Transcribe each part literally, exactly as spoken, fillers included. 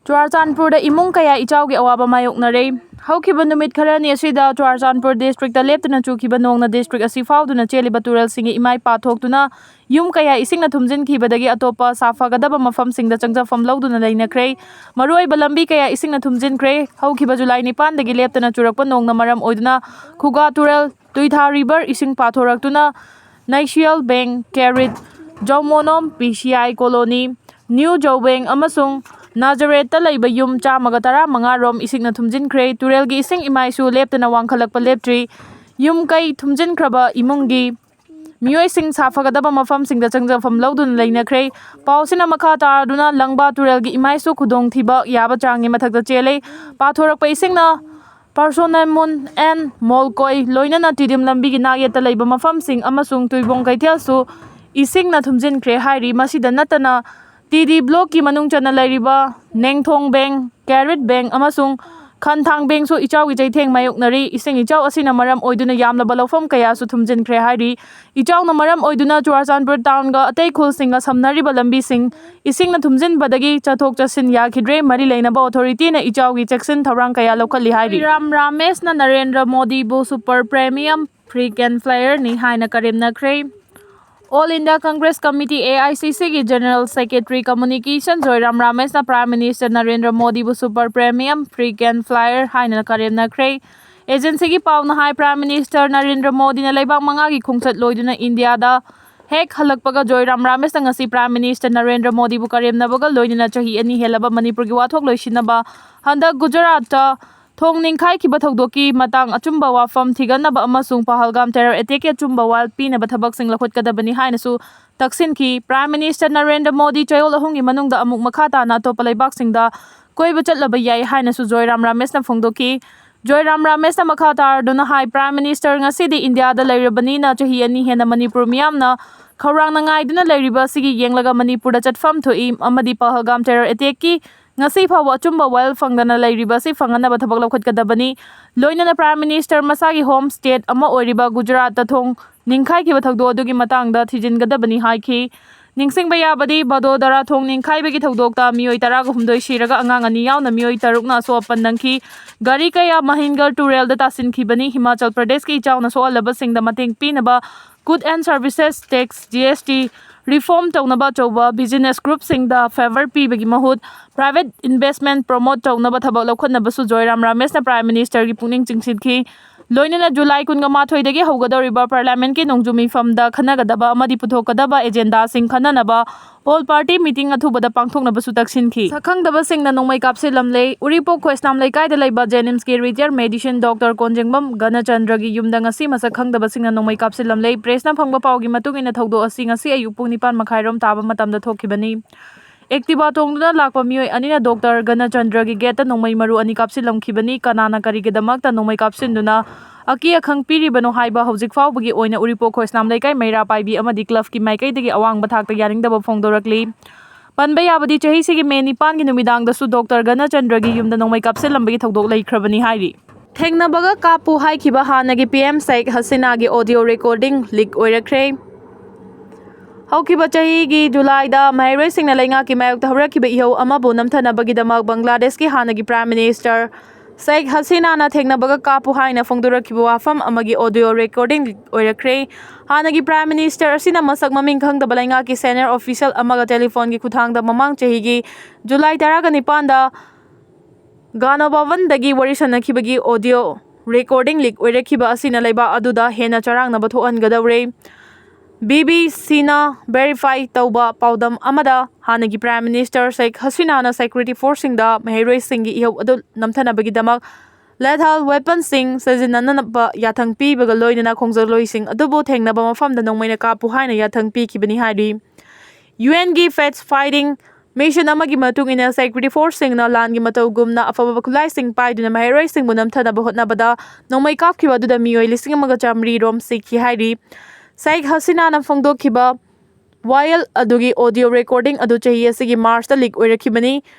ꯆꯨꯔꯥꯆꯥꯟꯄꯨꯔꯗ ꯏꯃꯨꯡ ꯀꯌꯥ ꯏꯆꯥꯎꯒꯤ ꯑꯋꯥꯕ ꯃꯥꯌꯣꯛꯅꯔꯦ꯫ ꯍꯧꯈꯤꯕ ꯅꯨꯃꯤꯠ ꯈꯔꯅꯤ ꯑꯁꯤꯗ ꯆꯨꯔꯥꯆꯥꯟꯄꯨꯔ ꯗꯤꯁꯇ꯭ꯔꯤꯛꯇ ꯂꯦꯞꯇꯅ ꯆꯨꯈꯤꯕ ꯅꯣꯡꯅ ꯗꯤꯁꯇ꯭ꯔꯤꯛ ꯑꯁꯤ ꯐꯥꯎꯗꯨꯅ ꯆꯦꯜꯂꯤꯕ ꯇꯨꯔꯦꯜꯁꯤꯡꯒꯤ ꯏꯃꯥꯏ ꯄꯥꯊꯣꯛꯇꯨꯅ ꯌꯨꯝ ꯀꯌꯥ ꯏꯁꯤꯡꯅ ꯊꯨꯝꯖꯤꯟꯈꯤꯕꯗꯒꯤ ꯑꯇꯣꯞꯄ ꯁꯥꯐꯒꯗꯕ ꯃꯐꯝꯁꯤꯡꯗ ꯆꯪꯖꯐꯝ ꯂꯧꯗꯨꯅ ꯂꯩꯅꯈ꯭ꯔꯦ꯫ ꯃꯔꯨꯑꯣꯏꯕ ꯂꯝꯕꯤ ꯀꯌꯥ ꯏꯁꯤꯡꯅ ꯊꯨꯝꯖꯤꯟꯈ꯭ꯔꯦ꯫ ꯍꯧꯈꯤꯕ ꯖꯨꯂꯥꯏ ꯅꯤꯄꯥꯟꯗꯒꯤ ꯂꯦꯞꯇꯅ ꯆꯨꯔꯛꯄ ꯅꯣꯡꯅ ꯃꯔꯝ ꯑꯣꯏꯗꯨꯅ ꯈꯨꯒꯥ ꯇꯨꯔꯦꯜ, ꯇꯨꯏꯊꯥ ꯔꯤꯚꯔ ꯏꯁꯤꯡ ꯄꯥꯊꯣꯔꯛꯇꯨꯅ ꯅꯩꯁꯤꯌꯦꯜ bank, ꯀꯦꯔꯤꯠ, ꯖꯧꯃꯣꯅꯣꯝ, P C I colony, new ꯖꯧꯕꯦꯡ ꯑꯃꯁꯨꯡ ꯅꯥꯖꯔꯦꯠꯇ ꯂꯩꯕ ꯌꯨꯝ ꯆꯥꯝꯃꯒ ꯇꯔꯥꯃꯉꯥ ꯔꯣꯝ ꯏꯁꯤꯡꯅ ꯊꯨꯝꯖꯤꯟꯈ꯭ꯔꯦ꯫ ꯇꯨꯔꯦꯜꯒꯤ ꯏꯁꯤꯡ ꯏꯃꯥꯏꯁꯨ ꯂꯦꯞꯇꯅ ꯋꯥꯡꯈꯠꯂꯛꯄ ꯂꯦꯞꯇ꯭ꯔꯤ꯫ ꯌꯨꯝ ꯀꯩ ꯊꯨꯝꯖꯤꯟꯈ꯭ꯔꯕ ꯏꯃꯨꯡꯒꯤ ꯃꯤꯑꯣꯏꯁꯤꯡ ꯁꯥꯐꯒꯗꯕ ꯃꯐꯝꯁꯤꯡꯗ ꯆꯪꯖꯐꯝ ꯂꯧꯗꯨꯅ ꯂꯩꯅꯈ꯭ꯔꯦ꯫ ꯄꯥꯎꯁꯤꯅ ꯃꯈꯥ ꯇꯥꯗꯨꯅ ꯂꯪꯕꯥ ꯇꯨꯔꯦꯜꯒꯤ ꯏꯃꯥꯏꯁꯨ ꯈꯨꯗꯣꯡꯊꯤꯕ ꯌꯥꯕ ꯆꯥꯡꯒꯤ ꯃꯊꯛꯇ ꯆꯦꯜꯂꯦ꯫ ꯄꯥꯊꯣꯔꯛꯄ ꯏꯁꯤꯡꯅ ꯄꯥꯔꯁꯣꯅꯦꯃꯨꯟ ꯑꯦꯟ ꯃꯣꯜꯀꯣꯏ ꯂꯣꯏꯅꯅ ꯇꯤꯗꯤꯝ ꯂꯝꯕꯤꯒꯤ ꯅꯥꯛꯌꯦꯠꯇ ꯂꯩꯕ ꯃꯐꯝꯁꯤꯡ ꯑꯃꯁꯨꯡ ꯇꯨꯏꯕꯣꯡ ꯀꯩꯊꯦꯜꯁꯨ ꯏꯁꯤꯡꯅ ꯊꯨꯝꯖꯤꯟꯈ꯭ꯔꯦ ꯍꯥꯏꯔꯤ꯫ ꯃꯁꯤꯗ ꯅꯠꯇꯅ ꯇꯤ ꯗꯤ ꯕ꯭ꯂꯣꯛꯀꯤ ꯃꯅꯨꯡ ꯆꯟꯅ ꯂꯩꯔꯤꯕ ꯅꯦꯡꯊꯣꯡ ꯕꯦꯡ, ꯀꯦꯔꯤꯠ ꯕꯦꯡ ꯑꯃꯁꯨꯡ ꯈꯟꯊꯥꯡ ꯕꯦꯡꯁꯨ ꯏꯆꯥꯎꯒꯤ ꯆꯩꯊꯦꯡ ꯃꯥꯌꯣꯛꯅꯔꯤ꯫ ꯏꯁꯤꯡ ꯏꯆꯥꯎ ꯑꯁꯤꯅ ꯃꯔꯝ ꯑꯣꯏꯗꯨꯅ ꯌꯥꯝꯂꯕ ꯂꯧꯐꯝ ꯀꯌꯥꯁꯨ ꯊꯨꯝꯖꯤꯟꯈ꯭ꯔꯦ ꯍꯥꯏꯔꯤ꯫ ꯏꯆꯥꯎꯅ ꯃꯔꯝ ꯑꯣꯏꯗꯨꯅ ꯆꯨꯔꯥꯆꯥꯟꯄꯨꯔ ꯇꯥꯎꯟꯒ ꯑꯇꯩ ꯈꯨꯜꯁꯤꯡꯒ ꯁꯝꯅꯔꯤꯕ ꯂꯝꯕꯤꯁꯤꯡ ꯏꯁꯤꯡꯅ ꯊꯨꯝꯖꯤꯟꯕꯗꯒꯤ ꯆꯠꯊꯣꯛ ꯆꯠꯁꯤꯟ ꯌꯥꯈꯤꯗ꯭ꯔꯦ꯫ ꯃꯔꯤ ꯂꯩꯅꯕ ꯑꯣꯊꯣꯔꯤꯇꯤꯅ ꯏꯆꯥꯎꯒꯤ ꯆꯦꯛꯁꯤꯟ ꯊꯧꯔꯥꯡ ꯀꯌꯥ ꯂꯧꯈꯠꯂꯤ ꯍꯥꯏꯔꯤ꯫ ꯔꯥꯝ ꯔꯥꯃꯦꯁꯅ ꯅꯔꯦꯟꯗ꯭ꯔ ꯃꯣꯗꯤꯕꯨ ꯁꯨꯄꯔ ꯄ꯭ꯔꯤꯃꯤꯌꯝ ꯐ꯭ꯔꯤꯀ꯭ꯋꯦꯟ ꯐ꯭ꯂꯥꯏꯌꯔꯅꯤ ꯍꯥꯏꯅ ꯀꯔꯦꯝꯅꯈ꯭ꯔꯦ꯫ All India Congress committee, A I C ꯁꯤꯒꯤ ꯖꯦꯅꯔꯦꯜ ꯁꯦꯀ꯭ꯔꯦꯇꯔꯤ ꯀꯝꯃ꯭ꯌꯨꯅꯤꯀꯦꯁꯟ ꯖꯣꯏꯔꯥꯝ ꯔꯥꯃꯦꯁꯅ ꯄ꯭ꯔꯥꯏꯝ ꯃꯤꯅꯤꯁꯇꯔ ꯅꯔꯦꯟꯗ꯭ꯔ ꯃꯣꯗꯤꯕꯨ ꯁꯨꯄꯔ ꯄ꯭ꯔꯤꯃꯤꯌꯝ ꯐ꯭ꯔꯤꯀ꯭ꯋꯦꯟ ꯐ꯭ꯂꯥꯏꯌꯔ ꯍꯥꯏꯅ ꯀꯔꯦꯝꯅꯈ꯭ꯔꯦ꯫ ꯑꯦꯖꯦꯟꯁꯤꯒꯤ ꯄꯥꯎꯅ ꯍꯥꯏ, ꯄ꯭ꯔꯥꯏꯝ ꯃꯤꯅꯤꯁꯇꯔ ꯅꯔꯦꯟꯗ꯭ꯔ ꯃꯣꯗꯤꯅ ꯂꯩꯕꯥꯛ ꯃꯉꯥꯒꯤ ꯈꯣꯡꯆꯠ ꯂꯣꯏꯗꯨꯅ ꯏꯟꯗꯤꯌꯥꯗ ꯍꯦꯛ ꯍꯜꯂꯛꯄꯒ ꯖꯣꯏꯔꯥꯝ ꯔꯥꯃꯦꯁꯅ ꯉꯁꯤ ꯄ꯭ꯔꯥꯏꯝ ꯃꯤꯅꯤꯁꯇꯔ ꯅꯔꯦꯟꯗ꯭ꯔ ꯃꯣꯗꯤꯕꯨ ꯀꯔꯦꯝꯅꯕꯒ ꯂꯣꯏꯅꯅ ꯆꯍꯤ ꯑꯅꯤ ꯍꯦꯜꯂꯕ ꯃꯅꯤꯄꯨꯔꯒꯤ ꯋꯥꯊꯣꯛ ꯂꯣꯏꯁꯤꯟꯅꯕ ꯍꯟꯗꯛ ꯒꯨꯖꯔꯥꯠꯇ ꯊꯣꯡ ꯅꯤꯡꯈꯥꯏꯈꯤꯕ ꯊꯧꯗꯣꯛꯀꯤ ꯃꯇꯥꯡ ꯑꯆꯨꯝꯕ ꯋꯥꯐꯝ ꯊꯤꯒꯠꯅꯕ ꯑꯃꯁꯨꯡ ꯄꯍꯜꯒꯥꯝ ꯇꯦꯔꯔ ꯑꯦꯇꯦꯛꯀꯤ ꯑꯆꯨꯝꯕ ꯋꯥꯌꯦꯜ ꯄꯤꯅꯕ ꯊꯕꯛꯁꯤꯡ ꯂꯧꯈꯠꯀꯗꯕꯅꯤ ꯍꯥꯏꯅꯁꯨ ꯇꯛꯁꯤꯟꯈꯤ꯫ ꯄ꯭ꯔꯥꯏꯝ ꯃꯤꯅꯤꯁꯇꯔ ꯅꯔꯦꯟꯗ꯭ꯔ ꯃꯣꯗꯤ ꯆꯌꯣꯜ ꯑꯍꯨꯝꯒꯤ ꯃꯅꯨꯡꯗ ꯑꯃꯨꯛ ꯃꯈꯥ ꯇꯥꯅ ꯑꯇꯣꯞꯄ ꯂꯩꯕꯥꯛꯁꯤꯡꯗ ꯀꯣꯏꯕ ꯆꯠꯂꯕ ꯌꯥꯏ ꯍꯥꯏꯅꯁꯨ ꯖꯣꯏꯔꯥꯝ ꯔꯥꯃꯦꯁꯅ ꯐꯣꯡꯗꯣꯛꯈꯤ꯫ ꯖꯣꯏꯔꯥꯝ ꯔꯥꯃꯦꯁꯅ ꯃꯈꯥ ꯇꯥꯔꯗꯨꯅ ꯍꯥꯏ, ꯄ꯭ꯔꯥꯏꯝ ꯃꯤꯅꯤꯁꯇꯔ ꯉꯁꯤꯗꯤ ꯏꯟꯗꯤꯌꯥꯗ ꯂꯩꯔꯕꯅꯤꯅ ꯆꯍꯤ ꯑꯅꯤ ꯍꯦꯟꯅ ꯃꯅꯤꯄꯨꯔ ꯃꯤꯌꯥꯝꯅ ꯈꯧꯔꯥꯡꯅ ꯉꯥꯏꯗꯨꯅ ꯂꯩꯔꯤꯕ ꯑꯁꯤꯒꯤ ꯌꯦꯡꯂꯒ ꯃꯅꯤꯄꯨꯔꯗ ꯆꯠꯐꯝ ꯊꯣꯛꯏ ꯑꯃꯗꯤ ꯄꯍꯜꯒꯥꯝ ꯇꯦꯔꯔ ꯑꯦꯇꯦꯛꯀꯤ ꯉꯁꯤ ꯐꯥꯎꯕ ꯑꯆꯨꯝꯕ ꯋꯥꯌꯦꯜ ꯐꯪꯗꯅ ꯂꯩꯔꯤꯕ ꯑꯁꯤ ꯐꯪꯍꯟꯅꯕ ꯊꯕꯛ ꯂꯧꯈꯠꯀꯗꯕꯅꯤ꯫ ꯂꯣꯏꯅꯅ ꯄ꯭ꯔꯥꯏꯝ ꯃꯤꯅꯤꯁꯇꯔ ꯃꯁꯥꯒꯤ ꯍꯣꯝ ꯁ꯭ꯇꯦꯠ ꯑꯃ ꯑꯣꯏꯔꯤꯕ ꯒꯨꯖꯔꯥꯠꯇ ꯊꯣꯡ ꯅꯤꯡꯈꯥꯏꯈꯤꯕ ꯊꯧꯗꯣꯛ ꯑꯗꯨꯒꯤ ꯃꯇꯥꯡꯗ ꯊꯤꯖꯤꯟꯒꯗꯕꯅꯤ ꯍꯥꯏꯈꯤ꯫ ꯅꯤꯡꯁꯤꯡꯕ ꯌꯥꯕꯗꯤ, ꯕꯗꯣꯗꯔꯥ ꯊꯣꯡ ꯅꯤꯡꯈꯥꯏꯕꯒꯤ ꯊꯧꯗꯣꯛꯇ ꯃꯤꯑꯣꯏ ꯇꯔꯥꯒ ꯍꯨꯝꯗꯣꯏ ꯁꯤꯔꯒ ꯑꯉꯥꯡ ꯑꯅꯤ ꯌꯥꯎꯅ ꯃꯤꯑꯣꯏ ꯇꯔꯨꯛꯅ ꯑꯁꯣꯛ ꯑꯄꯟ ꯅꯪꯈꯤ꯫ ꯒꯥꯔꯤ ꯀꯌꯥ ꯃꯍꯤꯟꯒꯔ ꯇꯨꯔꯦꯜꯗ ꯇꯥꯁꯤꯟꯈꯤꯕꯅꯤ꯫ ꯍꯤꯃꯥꯆꯜ ꯄ꯭ꯔꯗꯦꯁꯀꯤ ꯏꯆꯥꯎꯅ ꯁꯣꯛꯍꯜꯂꯕꯁꯤꯡꯗ ꯃꯇꯦꯡ ꯄꯤꯅꯕ Good and Services Tax, G S T, reform ꯇꯧꯅꯕ ꯑꯆꯧꯕ business groupꯁꯤꯡꯗ favour ꯄꯤꯕꯒꯤ ꯃꯍꯨꯠ private investment promote ꯇꯧꯅꯕ ꯊꯕꯛ ꯂꯧꯈꯠꯅꯕꯁꯨ ꯖꯣꯏꯔꯥꯝ ꯔꯥꯃꯦꯁꯅ Prime Ministerꯒꯤ ꯄꯨꯛꯅꯤꯡ ꯆꯤꯡꯁꯤꯟꯈꯤ꯫ ꯂꯣꯏꯅꯅ ꯖꯨꯂꯥꯏ ꯀꯨꯟꯒ ꯃꯥꯊꯣꯏꯗꯒꯤ ꯍꯧꯒꯗꯧꯔꯤꯕ Parliamentꯀꯤ ꯅꯣꯡꯖꯨ ꯃꯤꯐꯝꯗ ꯈꯟꯅꯒꯗꯕ ꯑꯃꯗꯤ ꯄꯨꯊꯣꯛꯀꯗꯕ agendaꯁꯤꯡ ꯈꯟꯅꯅꯕ all party meeting ꯑꯊꯨꯕꯗ ꯄꯥꯡꯊꯣꯛꯅꯕꯁꯨ ꯇꯛꯁꯤꯟꯈꯤ꯫ ꯁꯛꯈꯪꯗꯕꯁꯤꯡꯅ ꯅꯣꯡꯃꯩ ꯀꯥꯞꯁꯤꯜꯂꯝꯂꯦ꯫ ꯎꯔꯤꯄꯣꯛ ꯈꯣꯏꯁꯅꯥꯝ ꯂꯩꯀꯥꯏꯗ ꯂꯩꯕ JNIMSꯀꯤ retired medicine Doctor ꯀꯣꯟꯖꯦꯡꯕꯝ ꯒꯅꯆꯟꯗ꯭ꯔꯒꯤ ꯌꯨꯝꯗ ꯉꯁꯤ ꯃꯁꯛ ꯈꯪꯗꯕꯁꯤꯡꯅ ꯅꯣꯡꯃꯩ ꯀꯥꯞꯁꯤꯜꯂꯝꯂꯦ꯫ Pressꯅ ꯐꯪꯕ ꯄꯥꯎꯒꯤ ꯃꯇꯨꯡ ꯏꯟꯅ, ꯊꯧꯗꯣꯛ ꯑꯁꯤ ꯉꯁꯤ ꯑꯌꯨꯛ ꯄꯨꯡ ꯅꯤꯄꯥꯟ ꯃꯈꯥꯏꯔꯣꯝ ꯇꯥꯕ ꯃꯇꯝꯗ ꯊꯣꯛꯈꯤꯕꯅꯤ꯫ Activa ꯇꯣꯡꯗꯨꯅ ꯂꯥꯛꯄ ꯃꯤꯑꯣꯏ ꯑꯅꯤꯅ Doctor ꯒꯅꯆꯟꯗ꯭ꯔꯒꯤ gateꯇ ꯅꯣꯡꯃꯩ ꯃꯔꯨ ꯑꯅꯤ ꯀꯥꯞꯁꯤꯜꯂꯝꯈꯤꯕꯅꯤ꯫ ꯀꯅꯥꯅ ꯀꯔꯤꯒꯤꯗꯃꯛꯇ ꯅꯣꯡꯃꯩ ꯀꯥꯞꯁꯤꯟꯗꯨꯅ ꯑꯀꯤ ꯑꯈꯪ ꯄꯤꯔꯤꯕꯅꯣ ꯍꯥꯏꯕ ꯍꯧꯖꯤꯛ ꯐꯥꯎꯕꯒꯤ ꯑꯣꯏꯅ ꯎꯔꯤꯄꯣꯛ ꯈꯣꯏꯁꯅꯥꯝ ꯂꯩꯀꯥꯏ ꯃꯩꯔꯥ ꯄꯥꯏꯕꯤ ꯑꯃꯗꯤ clubꯀꯤ ꯃꯥꯏꯀꯩꯗꯒꯤ ꯑꯋꯥꯡꯕ ꯊꯥꯛꯇ ꯌꯥꯅꯤꯡꯗꯕ ꯐꯣꯡꯗꯣꯔꯛꯂꯤ꯫ ꯄꯟꯕ ꯌꯥꯕꯗꯤ, ꯆꯍꯤꯁꯤꯒꯤ ꯃꯦ ꯅꯤꯄꯥꯟꯒꯤ ꯅꯨꯃꯤꯗꯥꯡꯗꯁꯨ Doctor ꯒꯅꯆꯟꯗ꯭ꯔꯒꯤ ꯌꯨꯝꯗ ꯅꯣꯡꯃꯩ ꯀꯥꯞꯁꯤꯜꯂꯝꯕꯒꯤ ꯊꯧꯗꯣꯛ ꯂꯩꯈ꯭ꯔꯕꯅꯤ ꯍꯥꯏꯔꯤ꯫ ꯊꯦꯡꯅꯕꯒ ꯀꯥꯞꯄꯨ ꯍꯥꯏꯈꯤꯕ ꯍꯥꯟꯅꯒꯤ PM ꯁꯦꯈ ꯍꯁꯤꯅꯥꯒꯤ audio recording leak ꯑꯣꯏꯔꯛꯈ꯭ꯔꯦ꯫ ꯍꯧꯈꯤꯕ ꯆꯍꯤꯒꯤ ꯖꯨꯂꯥꯏꯗ ꯃꯍꯩꯔꯣꯏꯁꯤꯡꯅ ꯂꯩꯉꯥꯛꯀꯤ ꯃꯥꯌꯣꯛꯇ ꯍꯧꯔꯛꯈꯤꯕ ꯏꯍꯧ ꯑꯃꯕꯨ ꯅꯝꯊꯅꯕꯒꯤꯗꯃꯛ ꯕꯪꯒ꯭ꯂꯥꯗꯦꯁꯀꯤ ꯍꯥꯟꯅꯒꯤ Prime Minister ꯁꯦꯈ ꯍꯁꯤꯅꯥꯅ ꯊꯦꯡꯅꯕꯒ ꯀꯥꯞꯄꯨ ꯍꯥꯏꯅ ꯐꯣꯡꯗꯣꯔꯛꯈꯤꯕ ꯋꯥꯐꯝ ꯑꯃꯒꯤ audio recording leak ꯑꯣꯏꯔꯛꯈ꯭ꯔꯦ꯫ ꯍꯥꯟꯅꯒꯤ Prime Minister ꯑꯁꯤꯅ ꯃꯁꯛ ꯃꯃꯤꯡ ꯈꯪꯗꯕ ꯂꯩꯉꯥꯛꯀꯤ senior official ꯑꯃꯒ telephoneꯒꯤ ꯈꯨꯠꯊꯥꯡꯗ ꯃꯃꯥꯡ ꯆꯍꯤꯒꯤ ꯖꯨꯂꯥꯏ ꯇꯔꯥꯒ ꯅꯤꯄꯥꯟꯗ ꯒꯥꯅꯣ ꯚꯕꯟꯗꯒꯤ ꯋꯥꯔꯤ ꯁꯥꯟꯅꯈꯤꯕꯒꯤ audio recording leak ꯑꯣꯏꯔꯛꯈꯤꯕ ꯑꯁꯤꯅ ꯂꯩꯕꯥꯛ ꯑꯗꯨꯗ ꯍꯦꯟꯅ ꯆꯔꯥꯡꯅꯕ ꯊꯣꯛꯍꯟꯒꯗꯧꯔꯦ꯫ BBCꯅ verify ꯇꯧꯕ ꯄꯥꯎꯗꯝ ꯑꯃꯗ, ꯍꯥꯟꯅꯒꯤ Prime Minister ꯁꯦꯈ ꯍꯁꯤꯅꯥꯅ security forceꯁꯤꯡꯗ ꯃꯍꯩꯔꯣꯏꯁꯤꯡꯒꯤ ꯏꯍꯧ ꯑꯗꯨ ꯅꯝꯊꯅꯕꯒꯤꯗꯃꯛ lethal weaponsꯁꯤꯡ ꯁꯤꯖꯤꯟꯅꯅꯕ ꯌꯥꯊꯪ ꯄꯤꯕꯒ ꯂꯣꯏꯅꯅ ꯈꯣꯡꯖꯪꯂꯣꯏꯁꯤꯡ ꯑꯗꯨꯕꯨ ꯊꯦꯡꯅꯕ ꯃꯐꯝꯗ ꯅꯣꯡꯃꯩꯅ ꯀꯥꯞꯄꯨ ꯍꯥꯏꯅ ꯌꯥꯊꯪ ꯄꯤꯈꯤꯕꯅꯤ ꯍꯥꯏꯔꯤ꯫ UNꯒꯤ fact finding mission ꯑꯃꯒꯤ ꯃꯇꯨꯡ ꯏꯟꯅ, security forceꯁꯤꯡꯅ ꯂꯥꯟꯒꯤ ꯃꯇꯧꯒꯨꯝꯅ ꯑꯐꯕ ꯈꯨꯠꯂꯥꯏꯁꯤꯡ ꯄꯥꯏꯗꯨꯅ ꯃꯍꯩꯔꯣꯏꯁꯤꯡꯕꯨ ꯅꯝꯊꯅꯕ ꯍꯣꯠꯅꯕꯗ ꯅꯣꯡꯃꯩ ꯀꯥꯞꯈꯤꯕ ꯑꯗꯨꯗ ꯃꯤꯑꯣꯏ ꯂꯤꯁꯤꯡ ꯑꯃꯒ ꯆꯥꯃꯔꯤ ꯔꯣꯝ ꯁꯤꯈꯤ ꯍꯥꯏꯔꯤ꯫ ꯁꯦꯈ ꯍꯁꯤꯅꯥꯅ ꯐꯣꯡꯗꯣꯛꯈꯤꯕ ꯋꯥꯌꯦꯜ ꯑꯗꯨꯒꯤ audio recording ꯑꯗꯨ ꯆꯍꯤ ꯑꯁꯤꯒꯤ Marchꯇ leak ꯑꯣꯏꯔꯛꯈꯤꯕꯅꯤ꯫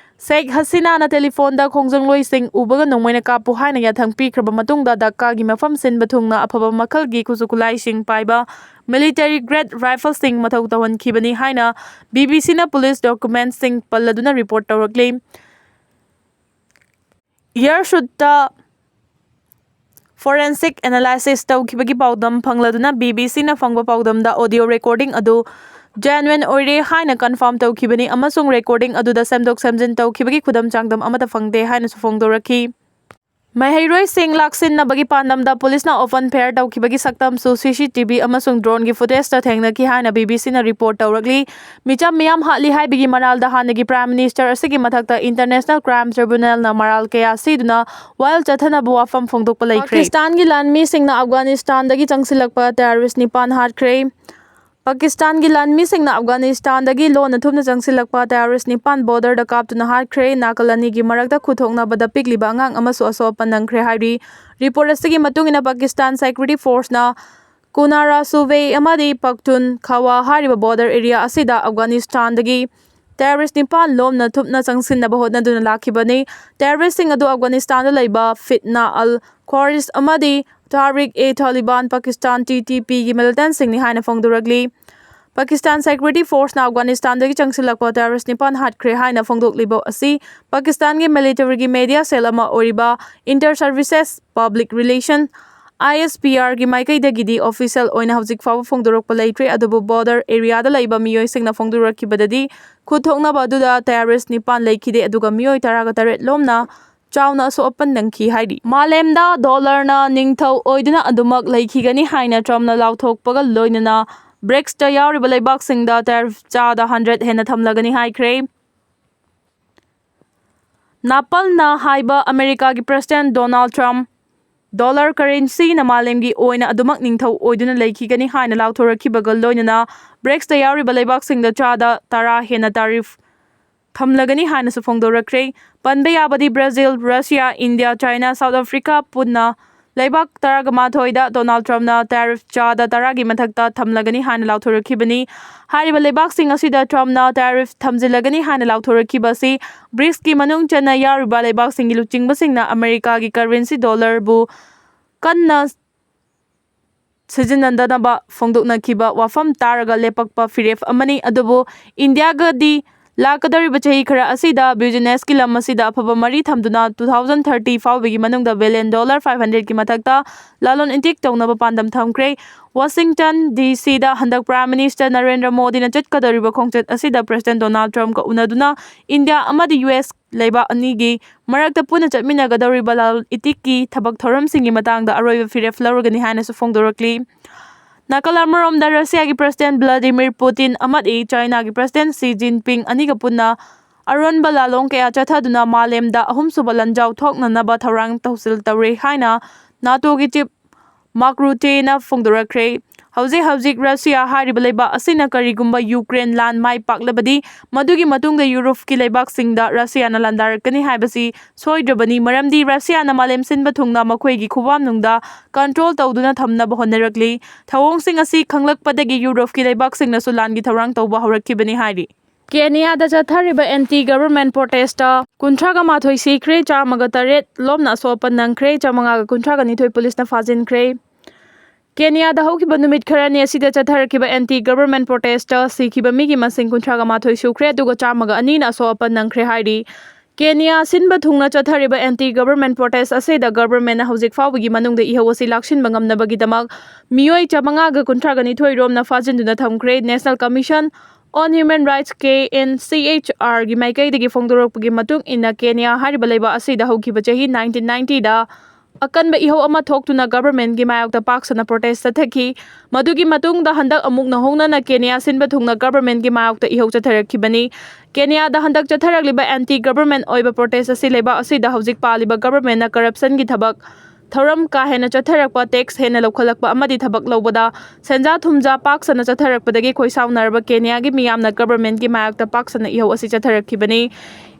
ꯁꯦꯈ ꯍꯁꯤꯅꯥꯅ telephoneꯗ ꯈꯣꯡꯖꯪꯂꯣꯏꯁꯤꯡ ꯎꯕꯒ ꯅꯣꯡꯃꯩꯅ ꯀꯥꯞꯄꯨ ꯍꯥꯏꯅ ꯌꯥꯊꯪ ꯄꯤꯈ꯭ꯔꯕ ꯃꯇꯨꯡꯗ, ꯙꯛꯀꯥꯒꯤ ꯃꯐꯝ ꯁꯤꯟꯕ ꯊꯨꯡꯅ ꯑꯐꯕ ꯃꯈꯜꯒꯤ ꯈꯨꯠꯁꯨ ꯈꯨꯠꯂꯥꯏꯁꯤꯡ ꯄꯥꯏꯕ military grade riflesꯁꯤꯡ ꯃꯊꯧ ꯇꯧꯍꯟꯈꯤꯕꯅꯤ ꯍꯥꯏꯅ ꯕꯤ ꯕꯤ ꯁꯤꯅ police documentsꯁꯤꯡ ꯄꯜꯂꯗꯨꯅ report ꯇꯧꯔꯛꯂꯤ꯫ Airsoftꯇ forensic analysis ꯇꯧꯈꯤꯕꯒꯤ ꯄꯥꯎꯗꯝ ꯐꯪꯂꯗꯨꯅ ꯕꯤ ꯕꯤ ꯁꯤꯅ ꯐꯪꯕ ꯄꯥꯎꯗꯝꯗ audio recording ꯑꯗꯨ genuine ꯑꯣꯏꯔꯦ ꯍꯥꯏꯅ confirm ꯇꯧꯈꯤꯕꯅꯤ ꯑꯃꯁꯨꯡ recording ꯑꯗꯨꯗ ꯁꯦꯝꯗꯣꯛ ꯁꯦꯝꯖꯤꯟ ꯇꯧꯈꯤꯕꯒꯤ ꯈꯨꯗꯝ ꯆꯥꯡꯗꯝ ꯑꯃꯠꯇ ꯐꯪꯗꯦ ꯍꯥꯏꯅꯁꯨ ꯐꯣꯡꯗꯣꯔꯛꯈꯤ꯫ ꯃꯍꯩꯔꯣꯏꯁꯤꯡ ꯂꯥꯛꯁꯤꯟꯅꯕꯒꯤ ꯄꯥꯟꯗꯝꯗ policeꯅ open fire ꯇꯧꯈꯤꯕꯒꯤ ꯁꯛꯇꯝꯁꯨ C C T V ꯑꯃꯁꯨꯡ droneꯒꯤ footageꯇ ꯊꯦꯡꯅꯈꯤ ꯍꯥꯏꯅ B B Cꯅ report ꯇꯧꯔꯛꯂꯤ꯫ ꯃꯤꯆꯝ ꯃꯤꯌꯥꯝ ꯍꯥꯠꯂꯤ ꯍꯥꯏꯕꯒꯤ ꯃꯔꯥꯜꯗ ꯍꯥꯟꯅꯒꯤ Prime Minister ꯑꯁꯤꯒꯤ ꯃꯊꯛꯇ International Crime Tribunalꯅ ꯃꯔꯥꯜ ꯀꯌꯥ ꯁꯤꯗꯨꯅ ꯋꯥꯌꯦꯜ ꯆꯠꯊꯅꯕ ꯋꯥꯐꯝ ꯐꯣꯡꯗꯣꯛꯄ ꯂꯩꯈ꯭ꯔꯦ꯫ ꯄꯥꯀꯤꯁꯇꯥꯟꯒꯤ ꯂꯥꯟꯃꯤꯁꯤꯡꯅ ꯑꯐꯒꯥꯅꯤꯁꯇꯥꯟꯗꯒꯤ ꯆꯪꯁꯤꯜꯂꯛꯄ terrorist ꯅꯤꯄꯥꯟ ꯍꯥꯠꯈ꯭ꯔꯦ꯫ ꯄꯥꯀꯤꯁꯇꯥꯟꯒꯤ ꯂꯥꯟꯃꯤꯁꯤꯡꯅ ꯑꯐꯒꯥꯅꯤꯁꯇꯥꯟꯗꯒꯤ ꯂꯣꯟꯅ ꯊꯨꯞꯅ ꯆꯪꯁꯤꯜꯂꯛꯄ terrorist ꯅꯤꯄꯥꯟ borderꯗ ꯀꯥꯞꯇꯨꯅ ꯍꯥꯠꯈ꯭ꯔꯦ꯫ ꯅꯥꯀꯜ ꯑꯅꯤꯒꯤ ꯃꯔꯛꯇ ꯈꯨꯠꯊꯣꯛꯅꯕꯗ ꯄꯤꯛꯂꯤꯕ ꯑꯉꯥꯡ ꯑꯃꯁꯨ ꯑꯁꯣꯛ ꯑꯄꯟ ꯅꯪꯈ꯭ꯔꯦ ꯍꯥꯏꯔꯤ꯫ Report ꯑꯁꯤꯒꯤ ꯃꯇꯨꯡ ꯏꯟꯅ ꯄꯥꯀꯤꯁꯇꯥꯟ Security Forceꯅ ꯀꯨꯅꯥꯔꯥ ꯁꯨꯕꯦ ꯑꯃꯗꯤ ꯄꯛꯊꯨꯟ ꯈꯋꯥ ꯍꯥꯏꯔꯤꯕ border area ꯑꯁꯤꯗ ꯑꯐꯒꯥꯅꯤꯁꯇꯥꯟꯗꯒꯤ terrorist ꯅꯤꯄꯥꯟ ꯂꯣꯝꯅ ꯊꯨꯞꯅ ꯆꯪꯁꯤꯟꯅꯕ ꯍꯣꯠꯅꯗꯨꯅ ꯂꯥꯛꯈꯤꯕꯅꯤ꯫ Terroristꯁꯤꯡ ꯑꯗꯨ ꯑꯐꯒꯥꯅꯤꯁꯇꯥꯟꯗ ꯂꯩꯕ ꯐꯤꯠꯅꯥ ꯑꯜ ꯈ꯭ꯋꯥꯔꯤꯖ ꯑꯃꯗꯤ ꯇꯥꯔꯤꯛ ꯑꯦ ꯇꯥꯂꯤꯕꯥꯟ, ꯄꯥꯀꯤꯁꯇꯥꯟ T T Pꯒꯤ militantꯁꯤꯡꯅꯤ ꯍꯥꯏꯅ ꯐꯣꯡꯗꯣꯔꯛꯂꯤ꯫ ꯄꯥꯀꯤꯁꯇꯥꯟ Security Forceꯅ ꯑꯐꯒꯥꯅꯤꯁꯇꯥꯟꯗꯒꯤ ꯆꯪꯁꯤꯜꯂꯛꯄ terrorist ꯅꯤꯄꯥꯟ ꯍꯥꯠꯈ꯭ꯔꯦ ꯍꯥꯏꯅ ꯐꯣꯡꯗꯣꯛꯂꯤꯕ ꯑꯁꯤ ꯄꯥꯀꯤꯁꯇꯥꯟꯒꯤ militaryꯒꯤ media cell ꯑꯃ ꯑꯣꯏꯔꯤꯕ Inter Services Public Relation, I S P Rꯒꯤ ꯃꯥꯏꯀꯩꯗꯒꯤꯗꯤ official ꯑꯣꯏꯅ ꯍꯧꯖꯤꯛ ꯐꯥꯎꯕ ꯐꯣꯡꯗꯣꯔꯛꯄ ꯂꯩꯇ꯭ꯔꯤ, ꯑꯗꯨꯕꯨ border areaꯗ ꯂꯩꯕ ꯃꯤꯑꯣꯏꯁꯤꯡꯅ ꯐꯣꯡꯗꯣꯔꯛꯈꯤꯕꯗꯗꯤ ꯈꯨꯠꯊꯣꯛꯅꯕ ꯑꯗꯨꯗ terrorist ꯅꯤꯄꯥꯟ ꯂꯩꯈꯤꯗꯦ, ꯑꯗꯨꯒ ꯃꯤꯑꯣꯏ ꯇꯔꯥꯒ ꯇꯔꯦꯠ ꯂꯣꯝꯅ ꯆꯥꯎꯅ ꯑꯁꯣꯛ ꯑꯄꯟ ꯅꯪꯈꯤ ꯍꯥꯏꯔꯤ꯫ ꯃꯥꯂꯦꯝꯗ dollarꯅ ꯅꯤꯡꯊꯧ ꯑꯣꯏꯗꯨꯅ ꯑꯗꯨꯃꯛ ꯂꯩꯈꯤꯒꯅꯤ ꯍꯥꯏꯅ Trumpꯅ ꯂꯥꯎꯊꯣꯛꯄꯒ ꯂꯣꯏꯅꯅ BRICSꯇ ꯌꯥꯎꯔꯤꯕ ꯂꯩꯕꯥꯛꯁꯤꯡꯗ tariff ꯆꯥꯗ hundred ꯍꯦꯟꯅ ꯊꯝꯂꯒꯅꯤ ꯍꯥꯏꯈ꯭ꯔꯦ꯫ ꯅꯥꯄꯜꯅ ꯍꯥꯏꯕ ꯑꯃꯦꯔꯤꯀꯥꯒꯤ President Donald Trump, dollar currencyꯅ ꯃꯥꯂꯦꯝꯒꯤ ꯑꯣꯏꯅ ꯑꯗꯨꯃꯛ ꯅꯤꯡꯊꯧ ꯑꯣꯏꯗꯨꯅ ꯂꯩꯈꯤꯒꯅꯤ ꯍꯥꯏꯅ ꯂꯥꯎꯊꯣꯔꯛꯈꯤꯕꯒ ꯂꯣꯏꯅꯅ BRICSꯇ ꯌꯥꯎꯔꯤꯕ ꯂꯩꯕꯥꯛꯁꯤꯡꯗ ꯆꯥꯗ ꯇꯔꯥ ꯍꯦꯟꯅ tariff ꯊꯝꯂꯒꯅꯤ ꯍꯥꯏꯅꯁꯨ ꯐꯣꯡꯗꯣꯔꯛꯈ꯭ꯔꯦ꯫ ꯄꯟꯕ ꯌꯥꯕꯗꯤ Brazil, Russia, India, China, South Africa ꯄꯨꯟꯅ ꯂꯩꯕꯥꯛ ꯇꯔꯥꯒ ꯃꯥꯊꯣꯏꯗ Donald Trumpꯅ tariff ꯆꯥꯗ ꯇꯔꯥꯒꯤ ꯃꯊꯛꯇ ꯊꯝꯂꯒꯅꯤ ꯍꯥꯏꯅ ꯂꯥꯎꯊꯣꯔꯛꯈꯤꯕꯅꯤ꯫ ꯍꯥꯏꯔꯤꯕ ꯂꯩꯕꯥꯛꯁꯤꯡ ꯑꯁꯤꯗ Trumpꯅ tariff ꯊꯝꯖꯤꯜꯂꯒꯅꯤ ꯍꯥꯏꯅ ꯂꯥꯎꯊꯣꯔꯛꯈꯤꯕ ꯑꯁꯤ BRICSꯀꯤ ꯃꯅꯨꯡ ꯆꯟꯅ ꯌꯥꯎꯔꯤꯕ ꯂꯩꯕꯥꯛꯁꯤꯡꯒꯤ ꯂꯨꯆꯤꯡꯕꯁꯤꯡꯅ ꯑꯃꯦꯔꯤꯀꯥꯒꯤ currency dollarꯕꯨ ꯀꯟꯅ ꯁꯤꯖꯤꯟꯅꯗꯅꯕ ꯐꯣꯡꯗꯣꯛꯅꯈꯤꯕ ꯋꯥꯐꯝ ꯇꯥꯔꯒ ꯂꯦꯞꯄꯛꯄ ꯐꯤꯔꯦꯞ ꯑꯃꯅꯤ꯫ ꯑꯗꯨꯕꯨ ꯏꯟꯗꯤꯌꯥꯒꯗꯤ ꯂꯥꯛꯀꯗꯧꯔꯤꯕ ꯆꯍꯤ ꯈꯔ ꯑꯁꯤꯗ ꯕꯤꯖꯤꯅꯦꯁꯀꯤ ꯂꯝ ꯑꯁꯤꯗ ꯑꯐꯕ ꯃꯔꯤ ꯊꯝꯗꯨꯅ two thousand thirty ꯐꯥꯎꯕꯒꯤ ꯃꯅꯨꯡꯗ ꯕꯤꯂꯤꯌꯟ ꯗꯣꯂꯔ five hundredꯀꯤ ꯃꯊꯛꯇ ꯂꯂꯣꯟ ꯏꯇꯤꯛ ꯇꯧꯅꯕ ꯄꯥꯟꯗꯝ ꯊꯝꯈ꯭ꯔꯦ꯫ ꯋꯥꯁꯤꯡꯇꯟ ꯗꯤ ꯁꯤꯗ ꯍꯟꯗꯛ ꯄ꯭ꯔꯥꯏꯝ ꯃꯤꯅꯤꯁꯇꯔ ꯅꯔꯦꯟꯗ꯭ꯔ ꯃꯣꯗꯤꯅ ꯆꯠꯀꯗꯧꯔꯤꯕ ꯈꯣꯡꯆꯠ ꯑꯁꯤꯗ ꯄ꯭ꯔꯦꯁꯤꯗꯦꯟ ꯗꯣꯅꯥꯜꯗ ꯇ꯭ꯔꯝꯞꯀ ꯎꯅꯗꯨꯅ ꯏꯟꯗꯤꯌꯥ ꯑꯃꯗꯤ ꯌꯨ ꯑꯦꯁ ꯂꯩꯕꯥꯛ ꯑꯅꯤꯒꯤ ꯃꯔꯛꯇ ꯄꯨꯟꯅ ꯆꯠꯃꯤꯟꯅꯒꯗꯧꯔꯤꯕ ꯂꯂꯣꯟ ꯏꯇꯤꯛꯀꯤ ꯊꯕꯛ ꯊꯧꯔꯝꯁꯤꯡꯒꯤ ꯃꯇꯥꯡꯗ ꯑꯔꯣꯏꯕ ꯐꯤꯔꯦꯞ ꯂꯧꯔꯒꯅꯤ ꯍꯥꯏꯅꯁꯨ ꯐꯣꯡꯗꯣꯔꯛꯂꯤ꯫ ꯅꯥꯀꯜ ꯑꯃꯔꯣꯝꯗ ꯔꯁꯤꯌꯥꯒꯤ ꯄ꯭ꯔꯦꯁꯤꯗꯦꯟ ꯚ꯭ꯂꯥꯗꯤꯃꯤꯔ ꯄꯨꯇꯤꯟ ꯑꯃꯗꯤ ꯆꯥꯏꯅꯥꯒꯤ ꯄ꯭ꯔꯦꯁꯤꯗꯦꯟ ꯁꯤ ꯖꯤꯟꯄꯤꯡ ꯑꯅꯤꯒ ꯄꯨꯟꯅ ꯑꯔꯣꯟꯕ ꯂꯥꯂꯣꯡ ꯀꯌꯥ ꯆꯠꯊꯗꯨꯅ ꯃꯥꯂꯦꯝꯗ ꯑꯍꯨꯝꯁꯨꯕ ꯂꯥꯟꯖꯥꯎ ꯊꯣꯛꯅꯅꯕ ꯊꯧꯔꯥꯡ ꯇꯧꯁꯤꯜ ꯇꯧꯔꯦ ꯍꯥꯏꯅ ꯅꯥꯇꯣꯒꯤ ꯆꯤꯐ ꯃꯥꯔꯛ ꯔꯨꯇꯦꯅ ꯐꯣꯡꯗꯣꯔꯛꯈ꯭ꯔꯦ꯫ ꯍꯧꯖꯤꯛ ꯍꯧꯖꯤꯛ ꯔꯁꯤꯌꯥ ꯍꯥꯏꯔꯤꯕ ꯂꯩꯕꯥꯛ ꯑꯁꯤꯅ ꯀꯔꯤꯒꯨꯝꯕ ꯌꯨꯀ꯭ꯔꯦꯟ ꯂꯥꯟ ꯃꯥꯏ ꯄꯥꯛꯂꯕꯗꯤ ꯃꯗꯨꯒꯤ ꯃꯇꯨꯡꯗ ꯌꯨꯔꯣꯞꯀꯤ ꯂꯩꯕꯥꯛꯁꯤꯡꯗ ꯔꯁꯤꯌꯥꯅ ꯂꯥꯟꯗꯥꯔꯛꯀꯅꯤ ꯍꯥꯏꯕꯁꯤ ꯁꯣꯏꯗ꯭ꯔꯕꯅꯤ, ꯃꯔꯝꯗꯤ ꯔꯁꯤꯌꯥꯅ ꯃꯥꯂꯦꯝ ꯁꯤꯟꯕ ꯊꯨꯡꯅ ꯃꯈꯣꯏꯒꯤ ꯈꯨꯕꯥꯝꯅꯨꯡꯗ ꯀꯟꯇ꯭ꯔꯣꯜ ꯇꯧꯗꯨꯅ ꯊꯝꯅꯕ ꯍꯣꯠꯅꯔꯛꯂꯤ꯫ ꯊꯧꯑꯣꯡꯁꯤꯡ ꯑꯁꯤ ꯈꯪꯂꯛꯄꯗꯒꯤ ꯌꯨꯔꯣꯞꯀꯤ ꯂꯩꯕꯥꯛꯁꯤꯡꯅꯁꯨ ꯂꯥꯟꯒꯤ ꯊꯧꯔꯥꯡ ꯇꯧꯕ ꯍꯧꯔꯛꯈꯤꯕꯅꯤ ꯍꯥꯏꯔꯤ꯫ ꯀꯦꯅꯤꯌꯥꯗ ꯆꯠꯊꯔꯤꯕ anti government protestꯇ ꯀꯨꯟꯊ꯭ꯔꯥꯒ ꯃꯥꯊꯣꯏ ꯁꯤꯈ꯭ꯔꯦ, ꯆꯥꯝꯃꯒ ꯇꯔꯦꯠ ꯂꯣꯝꯅ ꯑꯁꯣꯛ ꯑꯄꯟ ꯅꯪꯈ꯭ꯔꯦ, ꯆꯥꯝꯃꯉꯥꯒ ꯀꯨꯟꯊ꯭ꯔꯥꯒ ꯅꯤꯊꯣꯏ ꯄꯨꯂꯤꯁꯅ ꯐꯥꯖꯤꯟꯈ꯭ꯔꯦ꯫ ꯀꯦꯅꯤꯌꯥꯗ ꯍꯧꯈꯤꯕ ꯅꯨꯃꯤꯠ ꯈꯔꯅꯤ ꯑꯁꯤꯗ ꯆꯠꯊꯔꯛꯈꯤꯕ anti government protestꯇ ꯁꯤꯈꯤꯕ ꯃꯤꯒꯤ ꯃꯁꯤꯡ ꯀꯨꯟꯊ꯭ꯔꯥꯒ ꯃꯥꯊꯣꯏ ꯁꯨꯈ꯭ꯔꯦ, ꯑꯗꯨꯒ ꯆꯥꯝꯃꯒ ꯑꯅꯤꯅ ꯑꯁꯣꯛ ꯑꯄꯟ ꯅꯪꯈ꯭ꯔꯦ ꯍꯥꯏꯔꯤ꯫ ꯀꯦꯅꯤꯌꯥ ꯁꯤꯟꯕ ꯊꯨꯡꯅ ꯆꯠꯊꯔꯤꯕ anti government protest ꯑꯁꯤꯗ ꯒꯚꯔꯟꯃꯦꯟꯠꯅ ꯍꯧꯖꯤꯛ ꯐꯥꯎꯕꯒꯤ ꯃꯅꯨꯡꯗ ꯏꯍꯧ ꯑꯁꯤ ꯂꯥꯛꯁꯤꯟꯕ ꯉꯝꯅꯕꯒꯤꯗꯃꯛ ꯃꯤꯑꯣꯏ ꯆꯥꯝꯃꯉꯥꯒ ꯀꯨꯟꯊ꯭ꯔꯥꯒ ꯅꯤꯊꯣꯏ ꯔꯣꯝꯅ ꯐꯥꯖꯤꯟꯗꯨꯅ ꯊꯝꯈ꯭ꯔꯦ꯫ National Commission on Human Rights, K N C H R ꯒꯤ ꯃꯥꯏꯀꯩꯗꯒꯤ ꯐꯣꯡꯗꯣꯔꯛꯄꯒꯤ ꯃꯇꯨꯡ ꯏꯟꯅ, ꯀꯦꯅꯤꯌꯥ ꯍꯥꯏꯔꯤꯕ ꯂꯩꯕꯥꯛ ꯑꯁꯤꯗ ꯍꯧꯈꯤꯕ ꯆꯍꯤ nineteen ninetyꯗ ꯑꯀꯟꯕ ꯏꯍꯧ ꯑꯃ ꯊꯣꯛꯇꯨꯅ ꯒꯚꯔꯟꯃꯦꯟꯠꯀꯤ ꯃꯥꯌꯣꯛꯇ ꯄꯥꯛ ꯁꯟꯅ protest ꯆꯠꯊꯈꯤ꯫ ꯃꯗꯨꯒꯤ ꯃꯇꯨꯡꯗ ꯍꯟꯗꯛ ꯑꯃꯨꯛ ꯅꯧꯍꯧꯅꯅ ꯀꯦꯅꯤꯌꯥ ꯁꯤꯟꯕ ꯊꯨꯡꯅ ꯒꯚꯔꯟꯃꯦꯟꯠꯀꯤ ꯃꯥꯌꯣꯛꯇ ꯏꯍꯧ ꯆꯠꯊꯔꯛꯈꯤꯕꯅꯤ꯫ ꯀꯦꯅꯤꯌꯥꯗ ꯍꯟꯗꯛ ꯆꯠꯊꯔꯛꯂꯤꯕ anti government ꯑꯣꯏꯕ protest ꯑꯁꯤ ꯂꯩꯕꯥꯛ ꯑꯁꯤꯗ ꯍꯧꯖꯤꯛ ꯄꯥꯜꯂꯤꯕ ꯒꯚꯔꯟꯃꯦꯟꯠꯅ corruptionꯒꯤ ꯊꯕꯛ ꯊꯧꯔꯝ ꯀꯥ ꯍꯦꯟꯅ ꯆꯠꯊꯔꯛꯄ, tax ꯍꯦꯟꯅ ꯂꯧꯈꯠꯂꯛꯄ ꯑꯃꯗꯤ ꯊꯕꯛ ꯂꯧꯕꯗ ꯁꯦꯟꯖꯥ ꯊꯨꯝꯖꯥ ꯄꯥꯛ ꯁꯟꯅ ꯆꯠꯊꯔꯛꯄꯗꯒꯤ ꯈꯣꯏꯁꯥꯎꯅꯔꯕ ꯀꯦꯅꯤꯌꯥꯒꯤ ꯃꯤꯌꯥꯝꯅ ꯒꯚꯔꯟꯃꯦꯟꯠꯀꯤ ꯃꯥꯌꯣꯛꯇ ꯄꯥꯛ ꯁꯟꯅ ꯏꯍꯧ ꯑꯁꯤ ꯆꯠꯊꯔꯛꯈꯤꯕꯅꯤ꯫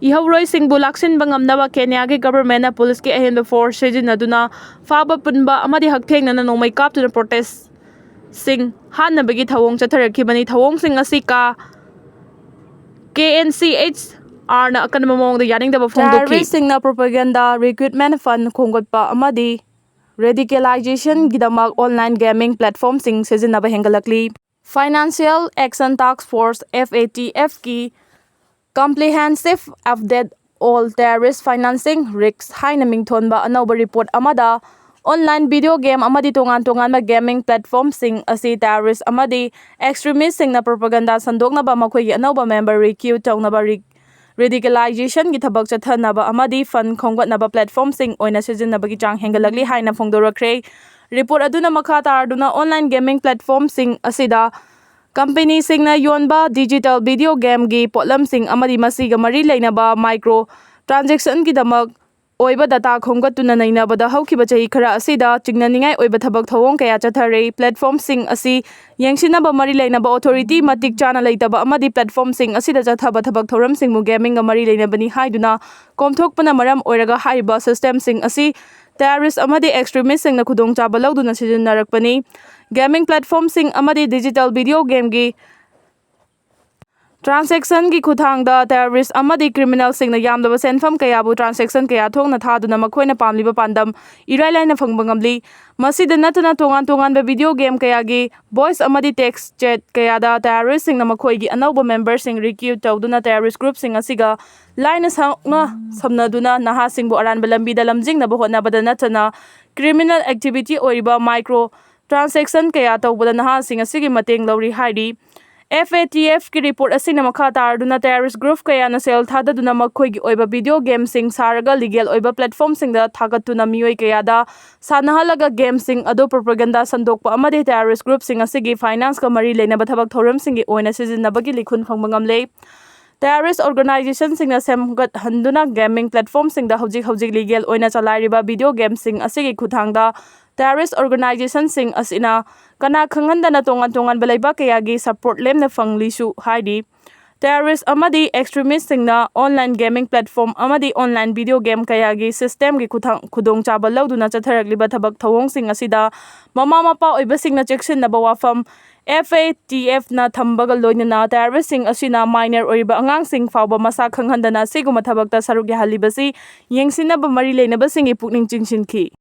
ꯏꯍꯧꯔꯣꯏꯁꯤꯡꯕꯨ ꯂꯥꯛꯁꯤꯟꯕ ꯉꯝꯅꯕ ꯀꯦꯅꯤꯌꯥꯒꯤ ꯒꯚꯔꯟꯃꯦꯟꯠꯅ ꯄꯨꯂꯤꯁꯀꯤ ꯑꯍꯦꯟꯕ force ꯁꯤꯖꯤꯟꯅꯗꯨꯅ ꯐꯥꯕ ꯄꯨꯟꯕ ꯑꯃꯗꯤ ꯍꯛꯊꯦꯡꯅꯅ ꯅꯣꯡꯃꯩ ꯀꯥꯞꯇꯨꯅ protestꯁꯤꯡ ꯍꯥꯠꯅꯕꯒꯤ ꯊꯧꯑꯣꯡ ꯆꯠꯊꯔꯛꯈꯤꯕꯅꯤ꯫ ꯊꯧꯑꯣꯡꯁꯤꯡ ꯑꯁꯤ ꯀꯥ K N C H R ꯅ ꯑꯀꯟꯕ ꯃꯑꯣꯡꯗ ꯌꯥꯅꯤꯡꯗꯕ ꯐꯣꯡꯗꯣꯛꯈꯤ꯫ Terroristꯁꯤꯡꯅ propaganda, recruitment fund ꯈꯣꯝꯒꯠꯄ ꯑꯃꯗꯤ Radicalizationꯒꯤꯗꯃꯛ online gaming platformꯁꯤꯡ ꯁꯤꯖꯤꯟꯅꯕ ꯍꯦꯟꯒꯠꯂꯛꯂꯤ꯫ Financial Action Task Force, F A T Fꯀꯤ Comprehensive Update on Terrorist Financing Risks ꯍꯥꯏꯅ ꯃꯤꯡꯊꯣꯟꯕ ꯑꯅꯧꯕ report ꯑꯃꯗ online video game ꯑꯃꯗꯤ ꯇꯣꯉꯥꯟ ꯇꯣꯉꯥꯟꯕ gaming platformꯁꯤꯡ ꯑꯁꯤ terrorist ꯑꯃꯗꯤ extremistꯁꯤꯡꯅ propaganda ꯁꯟꯗꯣꯛꯅꯕ, ꯃꯈꯣꯏꯒꯤ ꯑꯅꯧꯕ member recruit ꯇꯧꯅꯕ, ri-, radicalizationꯒꯤ ꯊꯕꯛ ꯆꯠꯊꯅꯕ ꯑꯃꯗꯤ fund ꯈꯣꯝꯒꯠꯅꯕ platformꯁꯤꯡ ꯑꯣꯏꯅ ꯁꯤꯖꯤꯟꯅꯕꯒꯤ ꯆꯥꯡ ꯍꯦꯟꯒꯠꯂꯛꯂꯤ ꯍꯥꯏꯅ ꯐꯣꯡꯗꯣꯔꯛꯈ꯭ꯔꯦ꯫ Report ꯑꯗꯨꯅ ꯃꯈꯥ ꯇꯥꯔꯗꯨꯅ online gaming platformꯁꯤꯡ ꯑꯁꯤꯗ companyꯁꯤꯡꯅ ꯌꯣꯟꯕ digital video gameꯒꯤ ꯄꯣꯠꯂꯝꯁꯤꯡ ꯑꯃꯗꯤ ꯃꯁꯤꯒ ꯃꯔꯤ ꯂꯩꯅꯕ micro transactionꯒꯤꯗꯃꯛ ꯑꯣꯏꯕ data ꯈꯣꯝꯒꯠꯇꯨꯅ ꯅꯩꯅꯕꯗ ꯍꯧꯈꯤꯕ ꯆꯍꯤ ꯈꯔ ꯑꯁꯤꯗ ꯆꯤꯡꯅꯅꯤꯡꯉꯥꯏ ꯑꯣꯏꯕ ꯊꯕꯛ ꯊꯧꯑꯣꯡ ꯀꯌꯥ ꯆꯠꯊꯔꯦ꯫ Platformꯁꯤꯡ ꯑꯁꯤ ꯌꯦꯡꯁꯤꯟꯅꯕ ꯃꯔꯤ ꯂꯩꯅꯕ authority ꯃꯇꯤꯛ ꯆꯥꯅ ꯂꯩꯇꯕ ꯑꯃꯗꯤ platformꯁꯤꯡ ꯑꯁꯤꯗ ꯆꯠꯊꯕ ꯊꯕꯛ ꯊꯧꯔꯝꯁꯤꯡꯕꯨ gamingꯒ ꯃꯔꯤ ꯂꯩꯅꯕꯅꯤ ꯍꯥꯏꯗꯨꯅ ꯀꯣꯝꯊꯣꯛꯄꯅ ꯃꯔꯝ ꯑꯣꯏꯔꯒ ꯍꯥꯏꯔꯤꯕ systemꯁꯤꯡ ꯑꯁꯤ terrorist ꯑꯃꯗꯤ extremistꯁꯤꯡꯅ ꯈꯨꯗꯣꯡꯆꯥꯕ ꯂꯧꯗꯨꯅ ꯁꯤꯖꯤꯟꯅꯔꯛꯄꯅꯤ꯫ Gaming platformꯁꯤꯡ ꯑꯃꯗꯤ digital video gameꯒꯤ transactionꯒꯤ ꯈꯨꯠꯊꯥꯡꯗ terrorist ꯑꯃꯗꯤ criminalꯁꯤꯡꯅ ꯌꯥꯝꯂꯕ ꯁꯦꯟꯐꯝ ꯀꯌꯥꯕꯨ transaction ꯀꯌꯥ ꯊꯣꯛꯅ ꯊꯥꯗꯨꯅ ꯃꯈꯣꯏꯅ ꯄꯥꯝꯂꯤꯕ ꯄꯥꯟꯗꯝ ꯏꯔꯥꯏ ꯂꯥꯏꯅ ꯐꯪꯕ ꯉꯝꯂꯤ꯫ ꯃꯁꯤꯗ ꯅꯠꯇꯅ ꯇꯣꯉꯥꯟ ꯇꯣꯉꯥꯟꯕ video game ꯀꯌꯥꯒꯤ voice ꯑꯃꯗꯤ text chat ꯀꯌꯥꯗ terroristꯁꯤꯡꯅ ꯃꯈꯣꯏꯒꯤ ꯑꯅꯧꯕ memberꯁꯤꯡ recruit ꯇꯧꯗꯨꯅ terrorist groupꯁꯤꯡ ꯑꯁꯤꯒ ꯂꯥꯏꯅ ꯁꯛꯅ ꯁꯝꯅꯗꯨꯅ ꯅꯍꯥꯁꯤꯡꯕꯨ ꯑꯔꯥꯟꯕ ꯂꯝꯕꯤꯗ ꯂꯝꯖꯤꯡꯅꯕ ꯍꯣꯠꯅꯕꯗ ꯅꯠꯇꯅ criminal activity ꯑꯣꯏꯔꯤꯕ micro transaction ꯀꯌꯥ ꯇꯧꯕꯗ ꯅꯍꯥꯁꯤꯡ ꯑꯁꯤꯒꯤ ꯃꯇꯦꯡ ꯂꯧꯔꯤ ꯍꯥꯏꯔꯤ꯫ F A T Fꯀꯤ report ꯑꯁꯤꯅ ꯃꯈꯥ ꯇꯥꯔꯗꯨꯅ terrorist group ꯀꯌꯥꯅ ꯁꯦꯜ ꯊꯥꯗꯗꯨꯅ ꯃꯈꯣꯏꯒꯤ ꯑꯣꯏꯕ video gameꯁꯤꯡ ꯁꯥꯔꯒ legal ꯑꯣꯏꯕ platformꯁꯤꯡꯗ ꯊꯥꯒꯠꯇꯨꯅ ꯃꯤꯑꯣꯏ ꯀꯌꯥꯗ ꯁꯥꯟꯅꯍꯜꯂꯒ gameꯁꯤꯡ ꯑꯗꯨ propaganda ꯁꯟꯗꯣꯛꯄ ꯑꯃꯗꯤ terrorist groupꯁꯤꯡ ꯑꯁꯤꯒꯤ financeꯀ ꯃꯔꯤ ꯂꯩꯅꯕ ꯊꯕꯛ ꯊꯧꯔꯝꯁꯤꯡꯒꯤ ꯑꯣꯏꯅ ꯁꯤꯖꯤꯟꯅꯕꯒꯤ ꯂꯤꯈꯨꯟ ꯐꯪꯕ ꯉꯝꯂꯦ꯫ Terrorist organizationꯁꯤꯡꯅ ꯁꯦꯝꯒꯠꯍꯟꯗꯨꯅ gaming platformꯁꯤꯡꯗ ꯍꯧꯖꯤꯛ ꯍꯧꯖꯤꯛ legal ꯑꯣꯏꯅ ꯆꯂꯥꯏꯔꯤꯕ video gameꯁꯤꯡ ꯑꯁꯤꯒꯤ ꯈꯨꯠꯊꯥꯡꯗ terrorist organizationꯁꯤꯡ ꯑꯁꯤꯅ ꯀꯅꯥ ꯈꯪꯍꯟꯗꯅ ꯇꯣꯉꯥꯟ ꯇꯣꯉꯥꯟꯕ ꯂꯩꯕꯥꯛ ꯀꯌꯥꯒꯤ support ꯂꯦꯝꯅ ꯐꯪꯂꯤꯁꯨ ꯍꯥꯏꯔꯤ꯫ Terrorist ꯑꯃꯗꯤ extremistꯁꯤꯡꯅ online gaming platform ꯑꯃꯗꯤ online video game ꯀꯌꯥꯒꯤ systemꯒꯤ ꯈꯨꯊꯥꯡ-, ꯈꯨꯗꯣꯡꯆꯥꯕ ꯂꯧꯗꯨꯅ ꯆꯠꯊꯔꯛꯂꯤꯕ ꯊꯕꯛ ꯊꯧꯑꯣꯡꯁꯤꯡ ꯑꯁꯤꯗ ꯃꯃꯥ ꯃꯄꯥ ꯑꯣꯏꯕꯁꯤꯡꯅ ꯆꯦꯛꯁꯤꯟꯅꯕ ꯋꯥꯐꯝ꯫ F A T Fꯅ ꯊꯝꯕꯒ ꯂꯣꯏꯅꯅ terroristꯁꯤꯡ ꯑꯁꯤꯅ minor ꯑꯣꯏꯔꯤꯕ ꯑꯉꯥꯡꯁꯤꯡ ꯐꯥꯎꯕ ꯃꯁꯥ ꯈꯪꯍꯟꯗꯅ ꯑꯁꯤꯒꯨꯝꯕ ꯊꯕꯛꯇ ꯁꯔꯨꯛ ꯌꯥꯍꯜꯂꯤꯕꯁꯤ ꯌꯦꯡꯁꯤꯟꯅꯕ ꯃꯔꯤ ꯂꯩꯅꯕꯁꯤꯡꯒꯤ ꯄꯨꯛꯅꯤꯡ ꯆꯤꯡꯁꯤꯟꯈꯤ꯫